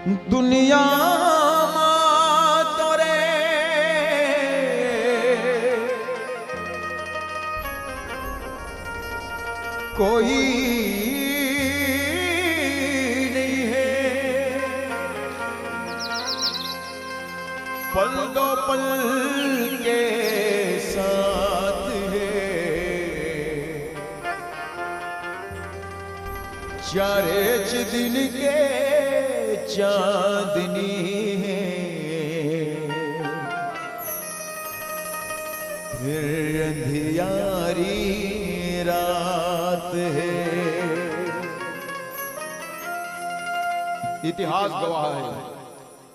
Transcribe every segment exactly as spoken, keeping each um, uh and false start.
दुनिया मा तोरे कोई नहीं है, पल दो पल के साथ है, चार दिन के चांदनी है, फिर अंधियारी रात है। इतिहास गवाह है,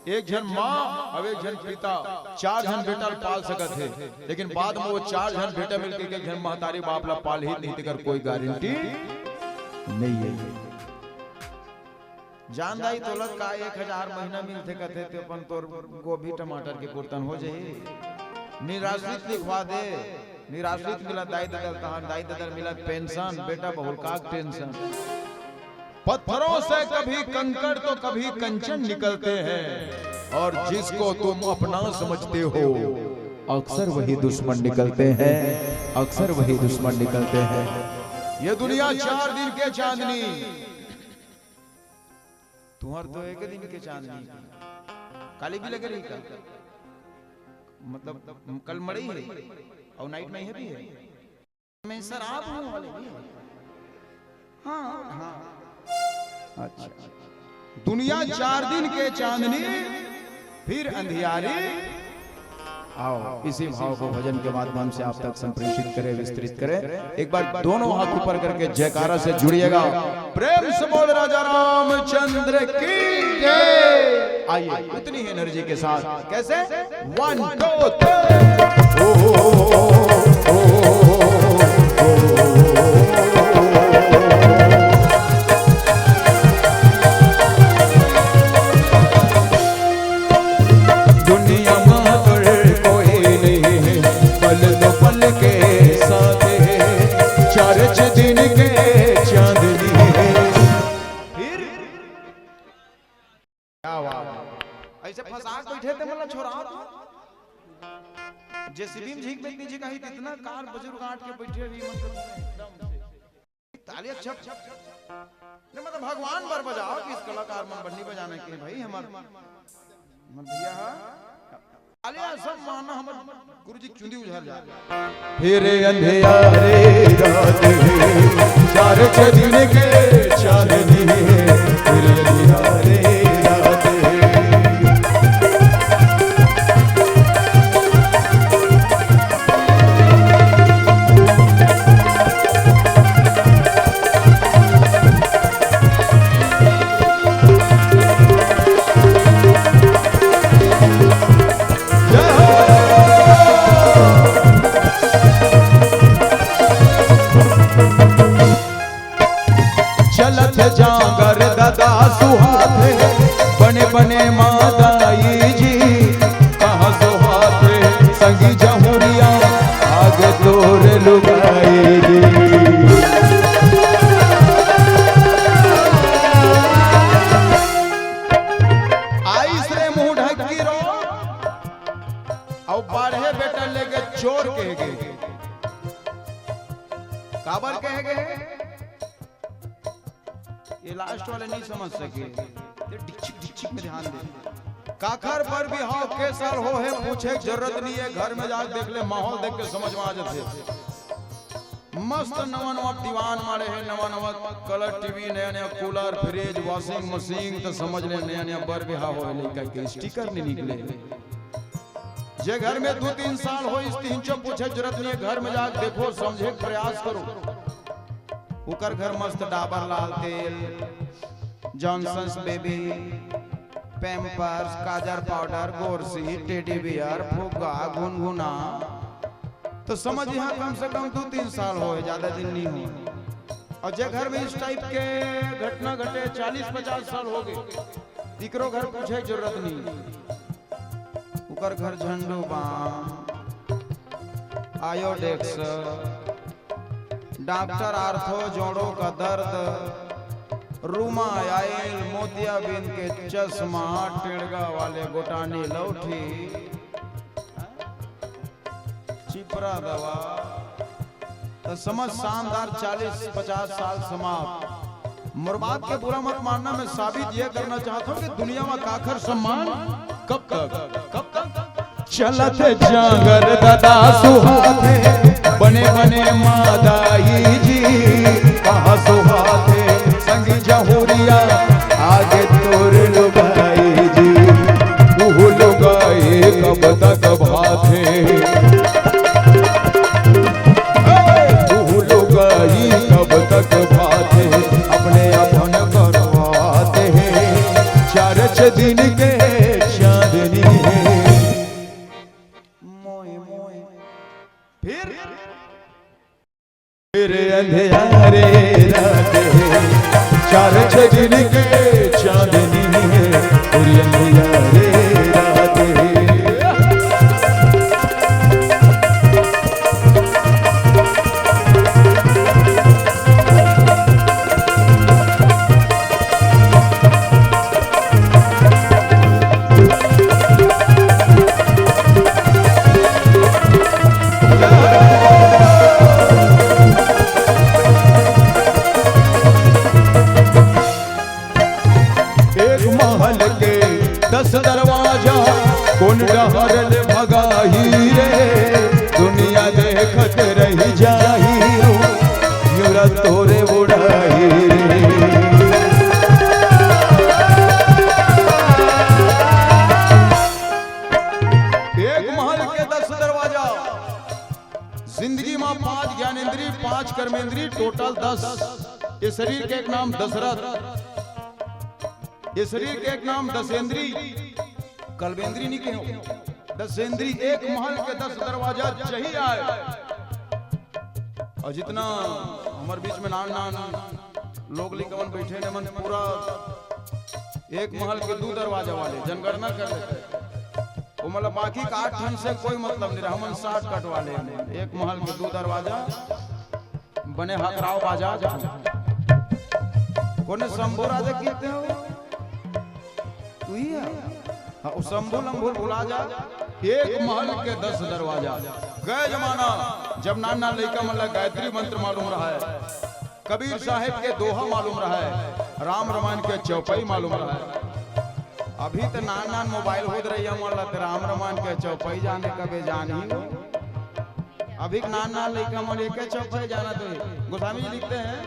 एक झन माँ अउ एक झन पिता चार झन बेटा ल पाल सकत हे, लेकिन बाद में वो चार झन बेटा मिलके एक झन महतारी बाप ला पालही नहीं, तेकर कोई गारंटी नहीं है। जान दाई, तोला का एक हजार महीना मिलथे कथे, ते अपन तोर गोभी टमाटर के कुरतन हो जाही। निराश्रित लिखवा दे, निराश्रित मिलत दाई ददा ल तहान, दाई ददा ल मिलत पेंशन, बेटा बहुल का टेंशन। पत्थरों से कभी कंकड़ तो कभी कंचन निकलते हैं, और जिसको तुम अपना समझते हो, अक्सर वही दुश्मन निकलते हैं, अक्सर वही दुश्मन निकलते हैं। ये दुनिया चार दिन के चांदनी, तुहर तो एक दिन के चांदनी, काली भी लगे रही का? मतलब, कल मड़ई है और नाइट में है भी है। मैं सर आप हूँ वाले भी है। हाँ, हाँ। अच्छा। दुनिया चार दिन के चांदनी, फिर अंधियारी। आओ, इसी भाव को भजन के माध्यम से आप तक संप्रेषित करें, विस्तृत करें। एक बार दोनों हाथ ऊपर करके जयकारा से जुड़िएगा। प्रेम से बोल राजा रामचंद्र की जय। आइए, उतनी ही एनर्जी के साथ। कैसे? One, two, three। दुनिया मा तोर कोई नहीं, पल दो पल के साथ है, चार छह दिन के चांदनी है। फिर क्या बात है? ऐसे फंसा के बैठे थे, मतलब, छोरा। जेसीबी में झींक बैठनी जी कहीं, इतना कार बुजुर्ग आट के बैठे रही, मतलब, एकदम से। ताली अच्छा। नहीं, मतलब, भगवान बर बजाओ कि इस कलाकार मन बर नहीं बजाना के भाई, हमर, हमर भैया हा। ताली सब मारना, हमर गुरुजी चुंदी उझर जा। फिर अंधियारे रात है, चार छह दिन के चांदनी है, फिर अंधियारे रात है। चलत जांगर ददा सुहाथे, बने बने मादाई जी, कहाँ सुहाथे संगी जहुरिया, आगे तोर लुगाई जी। आइस रे मुंह ढकी रो, अउ बाढ़े बेटा लेके चोर कहे गे। काबर कहे गे? ये लास्ट वाले नहीं समझ सके, ये डिचिक डिचिक में ध्यान दे। काखर बर बिहाव के साल हो हे, पूछे के जरूरत नहीं है, घर में जाके देख ले, माहौल देख के समझ में आ जाथे। मस्त नवा नवा दीवान मारे हे, नवा नवा कलर टीवी, नया नया कूलर, फ्रिज, वॉशिंग मशीन, तो समझ ले नया नया बर बिहाव हो हे, लइका के स्टिकर नहीं निकले। जे घर में दू तीन साल होइस, तिहिन चो पूछे जरूरत नहीं है, घर में जाके देखो, समझे के प्रयास करो। ओकर घर मस्त डाबर लाल तेल, जॉनसन्स बेबी, पैम्पर्स, काजर पाउडर, गोरसी, टेडी बियर, फुग्गा, गुनगुना, तो समझ यहाँ कम से कम दू तीन साल होए, ज्यादा दिन नहीं होए। और जे घर में इस टाइप के घटना घटे, चालीस पचास साल हो गए, इकरो घर पूछे के जरूरत नहीं। ओकर घर झंडू बाम, आयोडेक्स, डॉक्टर आर्थो जोड़ों का दर्द, रूमा आइल, मोतियाबिंद के चश्मा, टेड़गा वाले गोटानी लौठी, चिपरा दवा, त समझ शानदार चालीस पचास साल समाप्त। मोर बात के बुरा मत मानना, मैं साबित ये करना चाहता हूँ कि दुनिया में काखर सम्मान कब तक, कब तक चलत जांगर ददा सुहाथे, बने बने मादाई जी, कहा सुहाथे, संगी जहुरिया, आगे तोर लुगाई जी, उहु लुगाई कब तक भाथे। उहु लुगाई कब तक भाथे, अपने अपन करवाते हैं, चार छह दिन के चांदनी है। मोए, मोए। फिर? फिर अंधियारे रात है, चार छह दिन के चांदनी है, फिर अंधियारे रात है। एक महल के दस दरवाजा, कोन डहर ले भगाही रे, दुनिया देखत रही जाही, यूरा तोरे उड़ाही रे। एक महल के दस दरवाजा, जिंदगी में पांच ज्ञानेंद्री, पांच कर्मेंद्री, टोटल दस। ये शरीर के एक नाम दशरथ, ये शरीर के एक नाम दसेंद्री, कल्पेंद्री नहीं कहो, दसेंद्री, एक महल के दस दरवाजा जही आए। और जितना हमारे बीच में नान नान लोग लिखवन बैठे ने मन पूरा एक महल के दू दरवाजा वाले जनगणना कर लेते हैं। वो मतलब बाकी का आठ ठन से कोई मतलब नहीं रहा, हमन साठ कटवा ले। एक महल के दू दरवाजा बने हकराव बाजा। कोने शंभू राजा किते हो? उही है। हाँ, वो शंभू लंभू भुला जा। एक महल के दस दरवाजा। गए जमाना जब नान नान लइका मन ला गायत्री मंत्र मालूम रहा है, कबीर साहेब के दोहा मालूम रहा है, राम रमायण के चौपाई मालूम रहा है। अभी तो नान नान मोबाइल होत रही, हमन ला तो राम रमायण के चौपाई जाने कबे जान ही हो। अभी के नान नान लइका मन एक चौपाई जाना तो गोस्वामी जी लिखते हैं,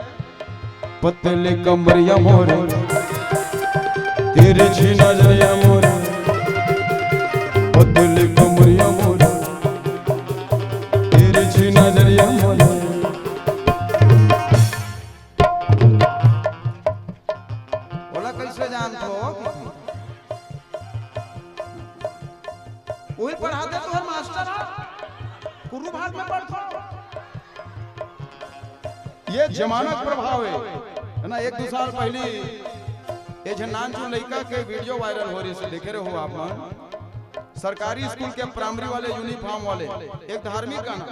पतली कमरिया मोरे, तिरछी नजरिया मोरे, पतली कमरिया मोरे, तिरछी नजरिया मोरे। ओला कैसे जानत हो? वही पढ़ाते तो हर मास्टर है, कुरु भाग में पढ़ता। ये जमाना का प्रभाव है, है ना? एक दो साल पहली ये झन नानचुन लइका के वीडियो वायरल हो रही, देखे रहो आप मन। सरकारी स्कूल के प्राइमरी वाले यूनिफॉर्म वाले एक धार्मिक गाना,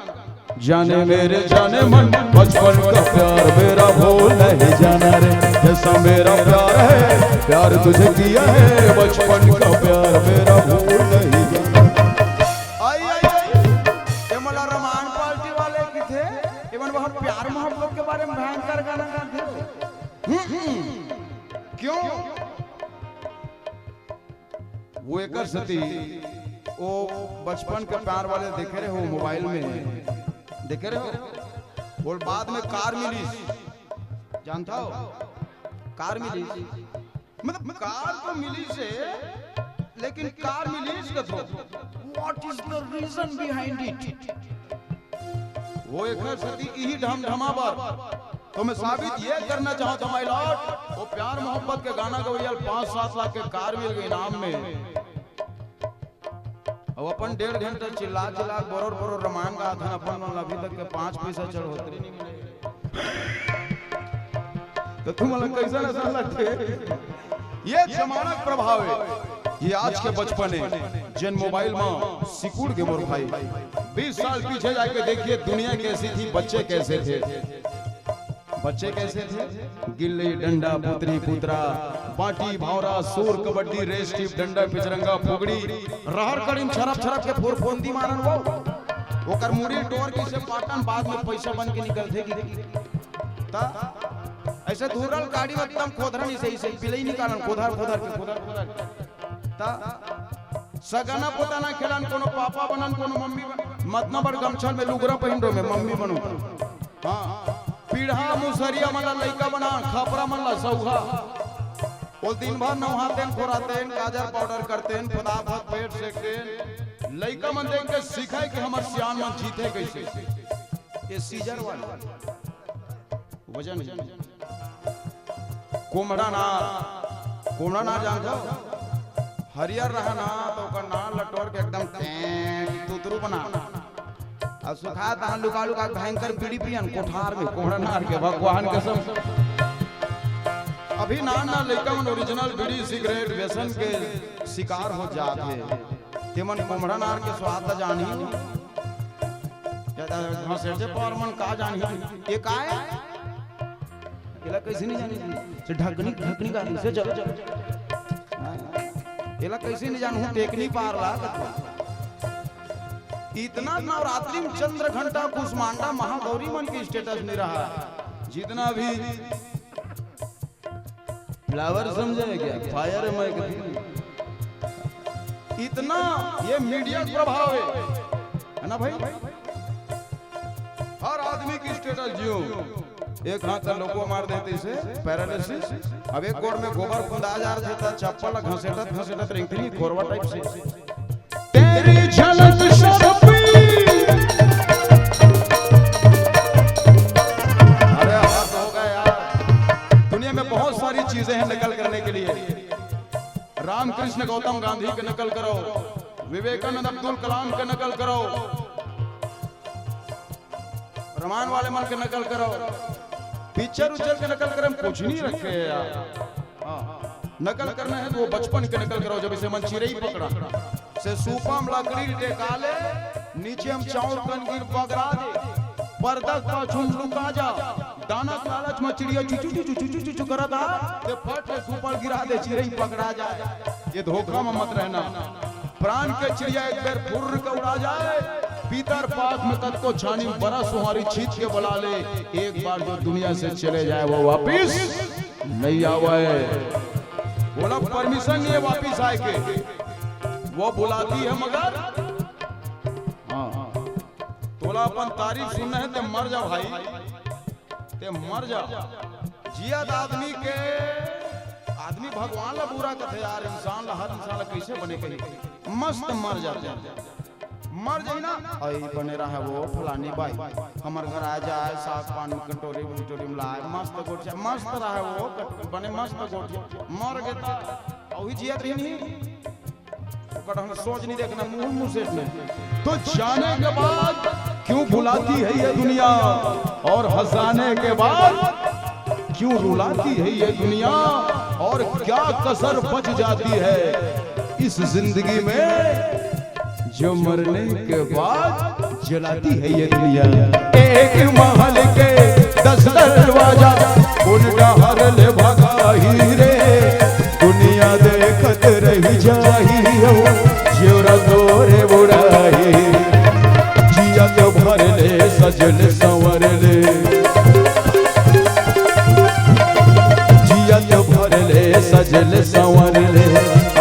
जाने मेरे जाने मन, बचपन का प्यार मेरा भूल नहीं जाना रे, जैसा मेरा प्यार है, प्यार तुझे किया है, बचपन का प्यार मेरा भूल नहीं जाना। आई, आई, आई, ये मला रमान पार्टी वाले की थे, ये मन वहाँ प्यार मोहब्बत के बारे में भयंकर गाना गाते थे। हम्म, हम्म। क्यों? वो एकर सेती, वो बचपन के प्यार वाले देखे रहे हो मोबाइल में, देखे रहे हो, वो बाद में कार मिली, जानता हो, कार मिली, मतलब कार तो मिली से, लेकिन कार मिली से तो, what is the reason behind it? वो एकर सेती इही ढमढमा बर। तो मैं साबित ये करना चाहता हूँ, my lord, वो प्यार मोहब्बत के गाना गवैया ल पाँच सात लाख के कार मिल गई इनाम में। अब अपन डेढ़ घंटा चिल्ला चिल्ला बरोर बरोर रामायण गाथन, अपन मन अभी तक के पाँच पैसा चढ़ोतरी नहीं मिले। तो तुम अलग कैसा नशा लगते? ये जमाना का प्रभाव है। ये आज के बचपन है, जेन मोबाइल में सिकुड़ के मोर भाई। बीस साल पीछे जाके देखिए, दुनिया कैसी थी, बच्चे कैसे थे। बच्चे कैसे थे? गिल्ली डंडा, पुतरी पुतरा, बांटी भावरा, सूर कबड्डी, रेस टिप, डंडा पिचरंगा, फुगड़ी, रहर कड़ी म छरप छरप के फुरफुंदी मारन वो। ओकर मुड़ी टोर के से पाटन, बाद में पैसा बन के निकलथे कि। त ऐसे धुरल काड़ी म एकदम खोधरन, इसे, इसे बिलई निकालन, खोधर खोधर के, खोधर खोधर के। त सगना पोताना खेलन, कोनो पापा बनन, कोनो मम्मी बनन। मतना बड़ गमछा में लुगरा पहिन रो में मम्मी बनू। हाँ, पीढ़ा मुसरिया मन ला लइका बना, खपरा मन ला सौहा। वो दिन भर नहातेन, खोरातेन, काजर पाउडर करतेन, फदाफद पेट सेकतेन। लइका मन देख के सीखे कि हमर सियान मन जीथे कैसे। ये सीजर वाला वजन है। कोमड़ा नार, कोमड़ा नार जानथो? हरियर रहा ना, तो ओकर नार लटोर के एकदम टेंग तुतरू बना। अब सुखा तहाँ लुका लुका के भयंकर बीड़ी पियन कोठार में, कोमड़ा नार के, भगवान कसम। अभी नान नान लइका मन ओरिजिनल बीड़ी, सिगरेट, व्यसन के शिकार हो जात हे। तेमन कोमड़ा नार के स्वाद ल जानही। या त घसेटे पर मन का जानही। ये का हे? एला कैसे नहीं जानी? से ढकनी, ढकनी का से चल। एला कैसे नहीं जानू? टेकनी पार ला। इतना नवरात्रि में चंद्र घंटा, कुष्मांडा, महागौरी मन के स्टेटस नहीं रहा। जितना भी फ्लावर समझे क्या? फायर है माइक। इतना ये मीडिया का प्रभाव है, है ना भाई? हर आदमी की स्टेटस जियो। एक हाथ से लोको मार देते इसे, पैरालिसिस। अब एक गोड़ में गोबर खुंदा जा रहे था, चप्पल घसेटत घसेटत रेंगती नहीं, खोरवा टाइप से। तेरी झलक शर्फी। अरे, हाथ हो गया यार। दुनिया में बहुत सारी चीजें हैं नकल करने के लिए। रामकृष्ण गौतम गांधी के नकल करो, विवेकानंद अब्दुल कलाम के नकल करो, रमान वाले मन के नकल करो, पिक्चर उच्चर के नकल करे में कुछ नहीं रखे हैं यार। हाँ, नकल करना है तो वो बचपन के नकल करो, जब इसे मन चिरई पकड़ा से सूपा म लकड़ी टेका ले, नीचे म चाउर कन गिर बगरा दे, पर्दा के पाछू म लुका जा, दाना के लालच म चिड़िया चुचू चुचू चुचू चुचू करत आ, ते फट ले सूपा ल गिरा दे, चिरई पकड़ा जाए। ये धोखा म मत रहना। प्राण के चिड़िया एक बेर फुर्र के उड़ा जाए, पीतर पाख में कतको छानी बरा सुहारी छींच के बुला ले, एक बार जो दुनिया से चले जाए वो वापिस नहीं आवे। बोला परमिशन नहीं है वापिस आए के, वो बुलाती है मगर। हाँ, तोला अपन तारीफ सुनना है ते मर जा भाई, ते मर जा। जियत आदमी के, आदमी भगवान ला बुरा कथे यार, इंसान ला, हर इंसान ला कैसे बने कही। मस्त मर जाते हैं। मर जाई ना, अई बने रहे वो फलानी बाई, हमर घर आ जाए, साग पानी कटोरी कटोरी में लाए, मस्त गोठिया, मस्त रहे वो कट-, बने मस्त गोठिया। मर गे त अभी जियत रही नहीं, ओकर हम सोच नहीं देखना, मुंह मुंह सेठ नहीं। तो जाने के बाद क्यों बुलाती है ये दुनिया, और हंसाने के बाद क्यों रुलाती है ये दुनिया, और क्या कसर बच जाती है इस जिंदगी में, जो मरने के बाद जलाती है ये दुनिया। एक महल के दस दरवाजा, उनका हर ले भगाही रे, दुनिया देखत रही जाही हो, जियरा तोरे बुढ़ाही। जियत भर ले सजल संवर ले, जियत भर ले सजल संवर ले,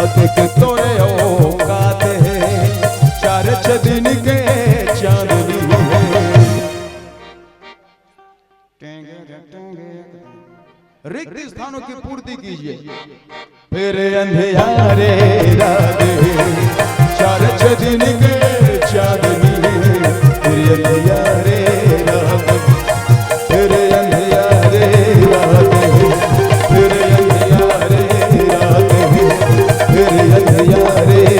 अतिक तोरे औकात है, चार छ दिन के चांदनी है। रिक्त स्थानों की पूर्ति कीजिए। फिर अंधियारे रात है, चार छ दिन के चांदनी है। फिर अंधियारे रात है, फिर अंधियारे रात है, फिर अंधियारे रात है, फिर अंधियारे